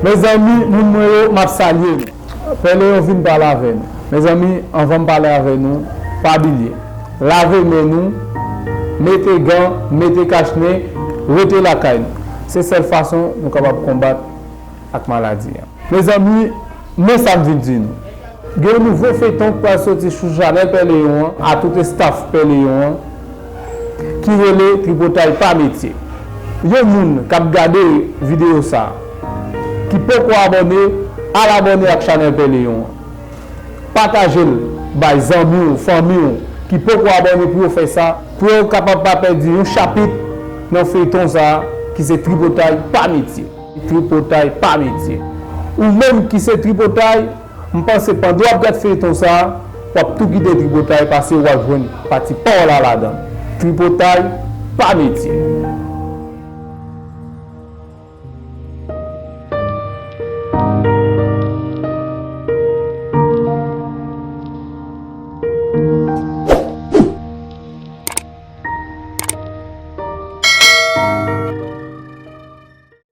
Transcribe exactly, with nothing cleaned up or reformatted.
Mezanmi, moun mwen yo, m ap salye nou. Pè Leyon vin pale avè nou. Mezanmi, anvan m pale avè nou, pa bliye, lave men nou, mete gan, mete kachnen, rete lakay nou. Se sèl fason nou kapab konbat ak maladi a. Mezanmi, men sa m vin di nou. Gen yon nouvo feyton k pral soti sou chanèl Pè Leyon an, a tout estaf Pè Leyon an, ki rele Tripotay pa metye. Yon moun k ap gade videyo sa a, ki poko abòne, al abòne ak chanèl Pè Leyon an. Pataje l bay zanmi w, fanmi w ki poko abòne pou yo fè sa, pou yo kapab pa pèdi yon chapit nan feyton sa a, ki se Tripotay pa metye. Tripotay pa metye. Ou menm ki se tripotay, m panse pandan w ap gad feyton sa a, w ap tou kite tripotay pase w al jwenn pati pa w la ladan. Tripotay pa metye.